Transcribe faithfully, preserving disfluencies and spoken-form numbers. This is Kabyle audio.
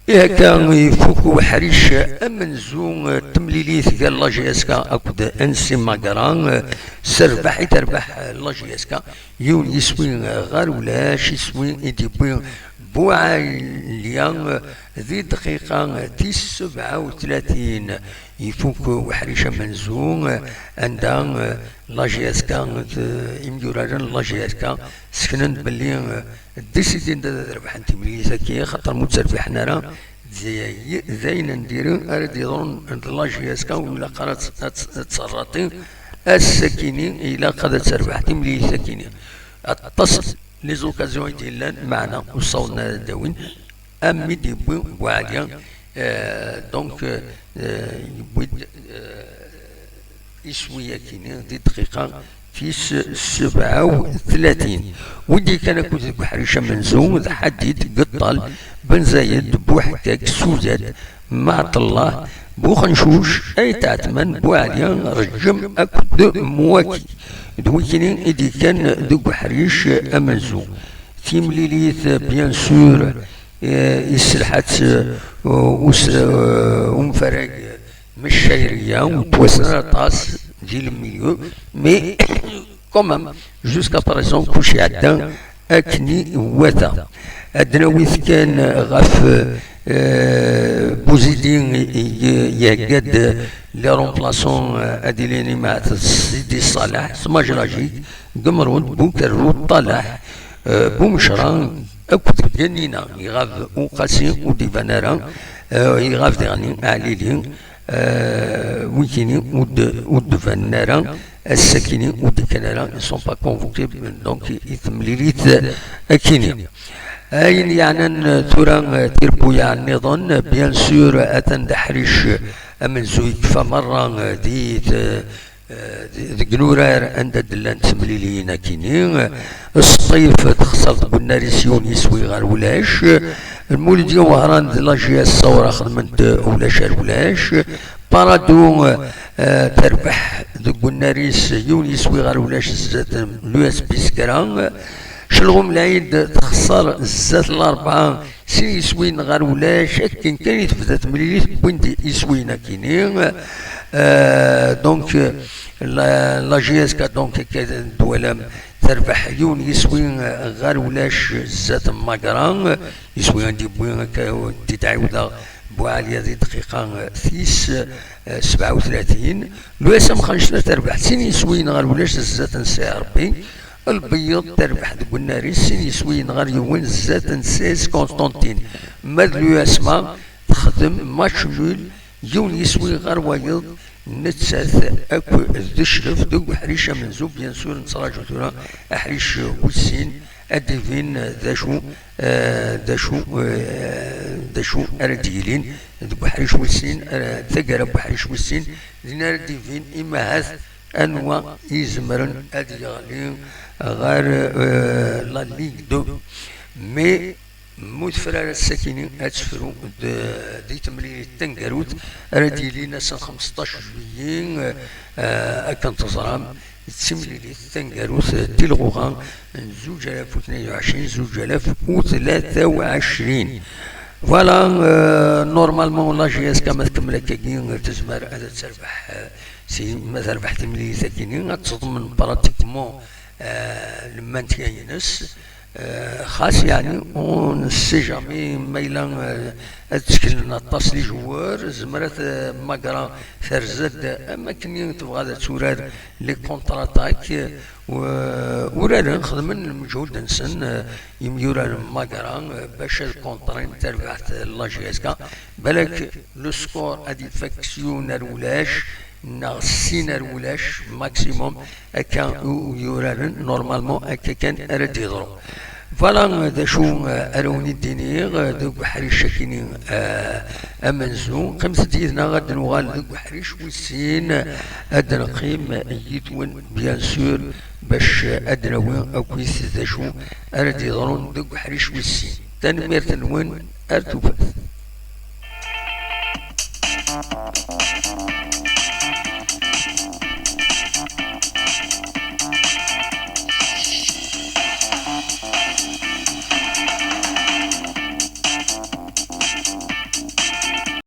Ihi akka ifuk uḥric amenzu, eh, temlilit gar la J S K akked N C Magra, eh, s rrbeḥ i terbeḥ, eh, la J S K, yiwen yiswi, eh, ɣer ulac, iswi i d-yewwi Buɛalya, eh, di dqiqa, eh, tis sebɛa u tlatin. Ifuk uḥric amenzu, eh, anda, eh, la J S K, eh, imyuraren n la J S K seknen belli, eh, décidin-d ad rebḥen timlilit-agi, xaṭer ma ur tt-rbiḥen ara, d ay-, d ayen n diri ara d-yeḍrun d la J S K, ur ilaq ara ad tt-, ad tt-, ad tt-rraṭi. Ass-akini ilaq ad terbeḥ timlilit-akini. Aṭas les occasions i d-yellan, meɛna ur ssawḍen ara ad d-awin, am mi d-yewwi Buɛalya, euh, donc, euh, yewwi-d, euh, iswi-akini di dqiqa tis sebɛa u tlatin. Wi d-yekkan akked deg uḥric amenzu d Ḥadid, Geṭṭal, Ben Zayed, Buḥkak, Suzad, Maɛṭellah, Buxencuc, Ayt Ɛetman, Buɛalya, Reǧǧem akked Mwaki. D wikini i d-yekkan deg uḥric amenzu. Timlilit, bien sûr, eh, iselḥa-tt, eh, us-, eh, umfarag Mec Chayriya, ur ttwassen ara aṭas di le milieu, mais quand même, jusqu'à présent, kullec iɛedda akken iwata. Ad d-nawi kan ɣef, eh, Bouzidi i, i, ihegga-d les remplaçants, eh, ad ilin imaɛt Sidi Ṣaleḥ, Smaj Rajic, Gemrud, Bukerru, Ṭalaḥ, eh, Bumecra, akked Ganina. Iɣab Uqasi, ur d-iban ara, eh, iɣab diɣen Ɛlili, eh, wikini ur d-, ur d-banen ara, ass-akini ur d-kkan ara, ils sont pas convoqués, donc, i temlilit akini. Ayen yeɛnan, eh, tura, eh, tirbuyaɛ nniḍen, eh, bien sûr, atan d aḥric, eh, amenzu yekfa merra, eh, di t-, eh, deg inurar anda d-llant temliliyin akini, eh, Sṭif texṣer deg unnar-is yiwen yiswi ɣer ulac, eh, Lmuludya Wehran d la J S Ṣawra xedment, eh, ulac ar ulac, Parado, eh, terbeḥ deg unnar-is yiwen yiswi ɣer ulac zdat l'U S B Skra, Celɣum Lɛid texṣer zdat Larebɛa sin yiswiyen ɣer ulac, akken kan i tebda temlilit wwin-d iswiyen akini. Euh, donc, euh, la, la J S K, donc, akka d-twalam, terbeḥ yiwen yiswi, euh, ɣer ulac zdat Magra, iswi anda yewwi akka, d-ɛiwdeɣ, Buɛalya di dqiqa, euh, tis, euh, sebɛa u tlatin. L'U S M Xancla terbeḥ sin yiswiyen ɣer ulac zdat n C R B. Lbeyyeḍ terbeḥ deg unnar-is sin yiswiyen ɣer yiwen zdat n Sez Constantine. Ma d l'U S M A texdem match nul, yiwen yiswi ɣer wayeḍ, nettat akk d Cclef deg uḥric amenzu. Bien sûr, nettraǧu tura aḥric wis sin, ad d-ibin d acu, eh, d acu, eh, d acu ara d-yilin deg uḥric wis sin, eh, taggara n uḥric wis sin, din ara d-ibin imahat anwa i izemren ad yeɣli ɣer, eh, la Ligue deux. Mais mu tefra ara sakini ad tefru d-, di temlilit taneggarut ara d-yilin ass n xemseṭṭac juillet, eh, akken teẓram, d timlilit taneggarut, eh, di lɣuɣa n zuǧ alaf u tnin u ɛecrin, zuǧ alaf u tlata u ɛecrin. Voilà, euh, normalement, la J S K ma tkemmel akkagi, tezmer ad terbeḥ, euh, si, ma terbeḥ timlilit-agi-nni, ad teḍmen pratiquement, euh, le maintien-ines. Euh, xas, yeɛni, on ne sait jamais ma yella, euh, ad tteklen aṭas les joueurs, zemret, euh, Magra terza-d am akken tebɣa ad turar les contre-attaques, euh, uraren, xedmen lmeǧhud-nsen, euh, imyuraren n Magra, eh, bac ad kontrin tarbaɛt n la J S K. Balak le score ad ifak s yiwen ar ulac neɣ sin ar ulac maximum, akka i yuraren, normalement akka kan ara d-yeḍru. Voilà, eh, d acu, eh, ara wen-id-iniɣ, eh, deg uḥric-agi-nni, eh, amenzu. Qqimet-d yid-neɣ, ad d-nuɣal deg uḥric wis sin, ad d-neqqim yid-wen, bien sûr, bac ad d-nawi akkit d acu ara d-yeḍrun deg uḥric wis sin. Tanemmirt-nwen, ar tufat.